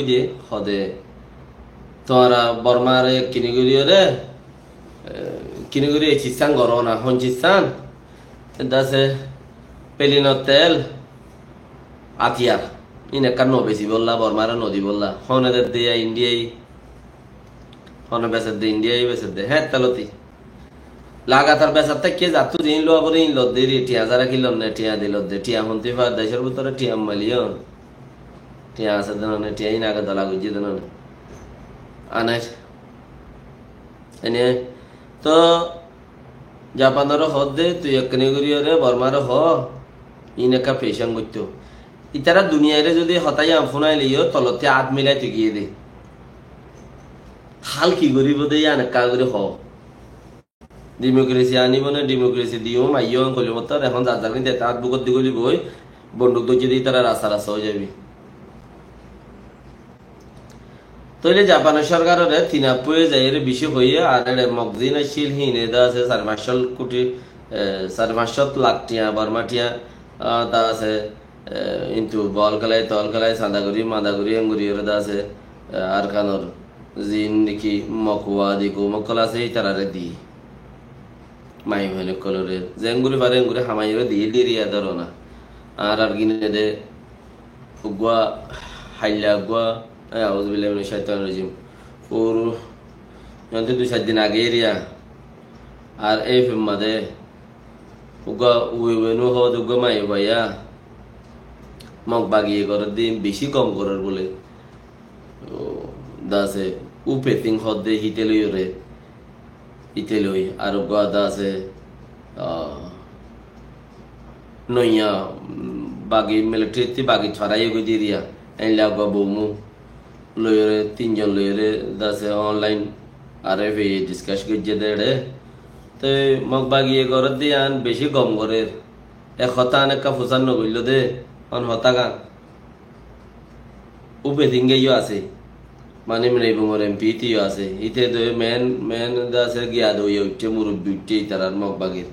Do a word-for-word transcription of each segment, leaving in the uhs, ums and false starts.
de, hode, tuáñra Bormare kini gorí ore, e, kini gorí e cizán goró na, hon cizán? Dase pelinor tel, atiyar. Ín ekkán no besibolla, Bormare no dibolla. Hone de de Indiai, hone besedde Indiai, besedde. Hé, teloti. Lagatar besar táikke zattú ziín luwa fore ín lodde ri, tiañ sára ki lonne, tiañ di lodde, tiañ hontí far, decór bútore tiañ miliyon. Tiañ asé de none, tiañ ín age dola goijjé de none. Aner. Ene, to Japanore hoódde, tui ekkene gorí ore Bormare hoó, ín ekka pecán goittó. Itara duniyaire zodi hotá yián fúnaile yó, tolotte át milaito giyé de. Hál ki goríbo de yián ekka gorí hoó. Dimokrasi anibo ne, dimokrasi diyum, aiyó, en hoile mottor, ehón zar zar kintu át bukot di goli boi, bonduk dóijje de itara rasta rasta ói zaibi. Tóile Japanor sorkarore tin abbúye zaiyóre bicí hoiyé, ar eçe Mok ziín accíl, híine de asé sare fañs cót kuthi, e, sare fañs cót lak tiañ, Borma tiañ, a, de asé, e, kintu bol kélai, tol kélai, sanda gorí, manda gorí, en goríyore de asé, e, Arkanor ziín niki Mok wadi koum ókkol asé, ítarare di. Maiyafuain ókkolore, zeén gorí fare, en gorí hamaiyóre diyé, diyé riya dóro na. Ar ar gine de, uggúa, hailla uggúa, e, auzubillahi minash shaitanir rajim. Fur, yónte dui sair din age eriya. Ar ei femma de, uggúa, uwe uwe nu hoóde uggúa maiyafua ya. Mok bagiye gorér de bicí gom gorér bóle. O, dase, upe tin hoóde híte loiyóre. Íte loi, ar uggúa de asé, ah, noiya, mm, bagi militarittú bagi faráiye goi diriya, eilla uggúa boumu loiyóre, tin zon loiyóre de asé online R F A discuss goijjé de eçe. Te Mok bagiye gorér de yián bicí gom gorér. E hotá an ekka fusár no goilló de, hon hotá gan. Upe tin ge yó asé. Mani Mribungor M P te yó asé. Íte de main, main de asé giya de uiya uiththé, murubbi uiththé ítarar Mok bagir.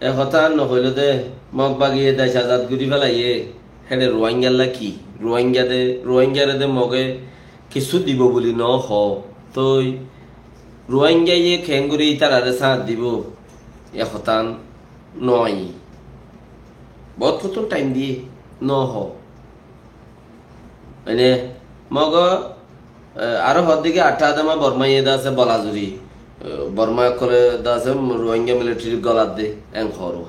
E hotá no hoiló de, Mok bagiye dec azad gorí félaiye, héçe Ruáingar lá ki? Ruáinga de, Ruáingare de Moge kissú dibo buli no hoó. Toi Ruáingaye keéngorí ítarare sáñt dibo? E hotá no aiyé. Bout fotún thaim diyé, no hoó. Mane, Mogo, e, aró hoódde ki aththá adama Bormaye de asé Bolazuri, e, Borma ókkole de asé Ruáinga militarir goladde, en hoór.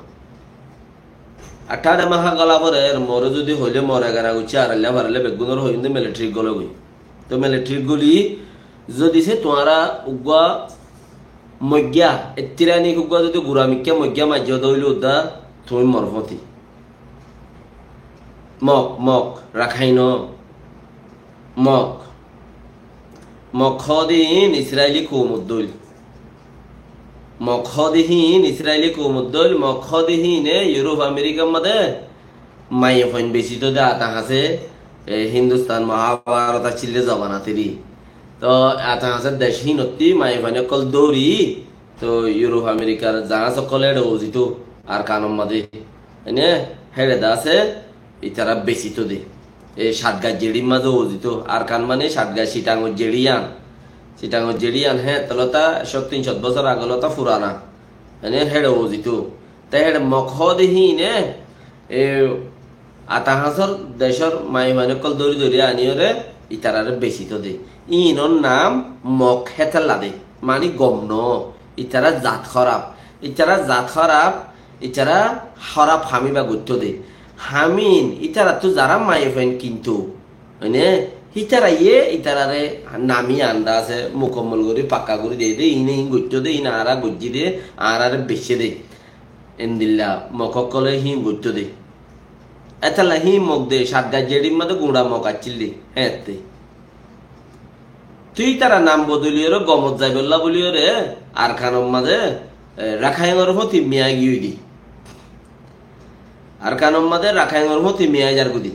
Aththá adama há gola fore, er more zodi hoilé more gana goiccé, ar ailla farille beggúnor hoiyúnde militarir gole goi. Toi militarir goli zodi se tuáñra uggúa moiggiya, ettiranik uggúa zodi gura mikká moiggiya maijjó de óile udda tuñí mor fóti. Mok, Mok, Rakhain no. Mok. Mok hoóde híin Israili koumor dóil. Mok hoóde híin Israili koumor dóil, Mok hoóde híine Europe, Amerikar mazé maiyafuain besito de ata hañsé, e, Hindustan Mohabharot accíl de zobanat eri. Toi ata hañsé dec híinottí maiyafuain ókkol dóri, toi Europe, Amerikar zahañs ókkol éçe ózito Arkanor mazé. Ene héçe de asé, ítara besito de. E Satgaj jeçir mazé ózito, Arkan mane Satgaj Sitangor jeçi yián. Sitangor jeçi yián, hé, tolota cót tin cót bosór age lota furana. Ene héçe ózito. Te héçe Mok hoóde híine, e, ata hañsór decór maiyafuain ókkol dóri dóri aniyóre ítarare besito de. Íinor nam Mok hétolla de. Mani gom no. Ítara zat hóraf. Ítara zat hóraf. Ítara hóraf ham íba goittó de. Ham íin, ítarattú zará maiyafuain kinto, mane, hítaraye ítarare nam yián de asé mukammol gorí, pakka gorí diyé de, híine híin goittó de, híin añára goijjí de, añárare beiccé de. Endilla Mok ókkole híin goittó de. Étalla híin Mok de, Satgaj jeçir mazé guñça Mok accíl de, héñtte. Tui ítara nam bodoliyóre gomot zaibolla buliyóre Arkanor mazé, e, Rakhainor fóti miya giyói de. Arkanor mazé Rakhainor fóti miya aizar goi de.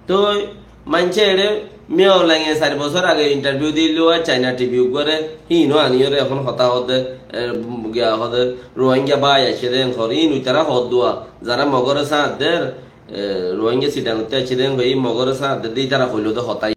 Toi maincé eçé Miao Lainge sair bosór age interview dillo ar China T V uggúare, híino aniyóre ehón hotá hoóde, e, giya hoóde, Ruáinga bái aiccé de en hoór, híin ítara hoódduwa, zará Mogore sáñt der, e, Ruáinga Sitangottú aiccé de en hoór, híin Mogore sáñt der de ítara hoiló de hotá.